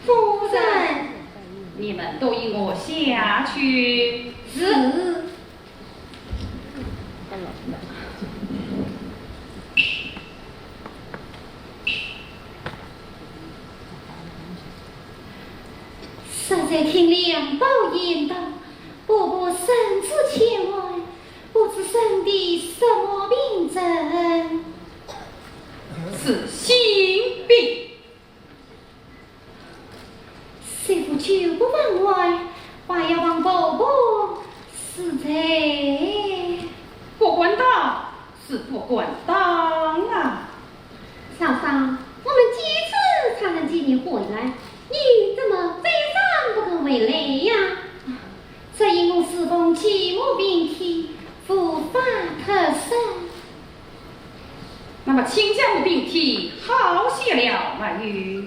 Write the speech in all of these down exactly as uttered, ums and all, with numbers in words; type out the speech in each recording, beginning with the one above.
夫人，你们都与我下去。是。 适才听梁宝言道，伯伯圣旨千万，不知生的什么病症？是心病。 师父久不往来，还要望伯伯恕罪。不敢当，是不敢当啊。嫂嫂，我们几次常常接你回来，你怎么这样不肯回来呀？只因我师父寂寞病体，无法脱身。 那么亲家母病体好些了没有？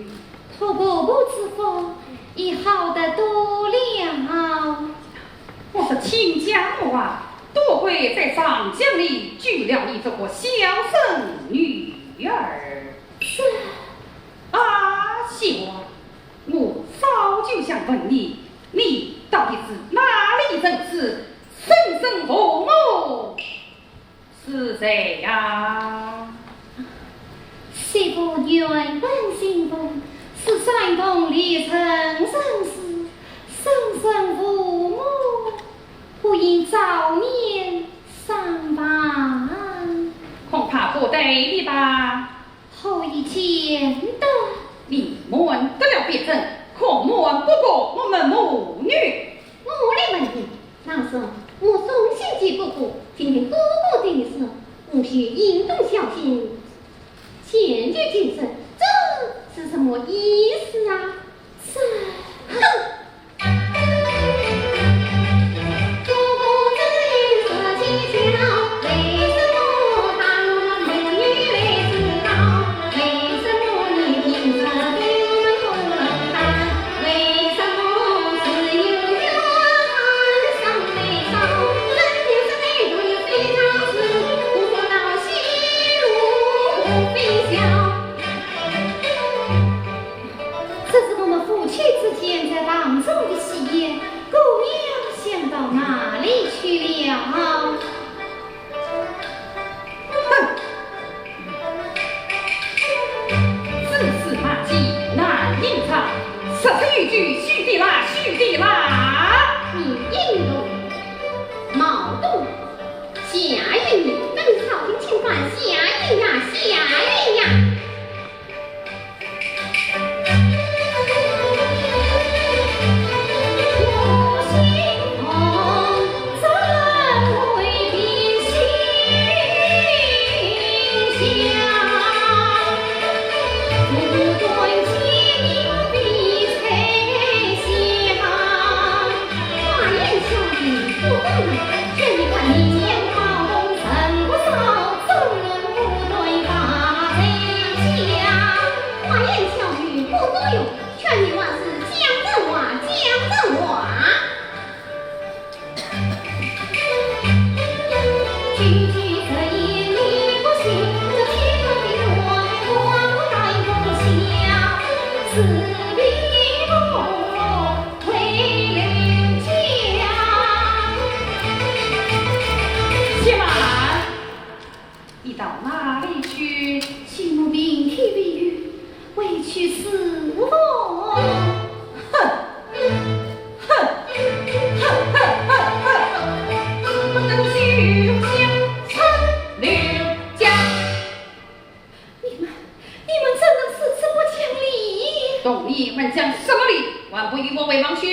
托伯伯之福，已好得多了。我说亲家母啊，多亏在长江里救了你这个孝顺女儿。是。啊，媳妇，我早就想问你，你到底是哪里人氏，生身父母 是谁呀？师父原本姓洪，是山东历城人氏，生身父母，不幸早年丧亡。恐怕不对哩吧？ 何以见得？你瞒得了别人，可瞒不过我们母女。我来问你，那时我忠心记不过，听听哥哥对你说，我是应当小心，前去谨慎，这是什么意思啊？这……哼！ 这是我们夫妻之间在房中的戏言，姑娘想到哪里去了？哼！此事马迹难隐藏，实在有句许的啦，许的啦。你应该矛盾，下一年等朝廷清官，下一呀，下一呀。 且慢，你到哪里去？请我明天未雨，回去侍奉。哼！哼！哼！哼！哼！不等秋香春留家。 你们，你们怎能如此不讲理？同你们讲什么理？还不与我回房去？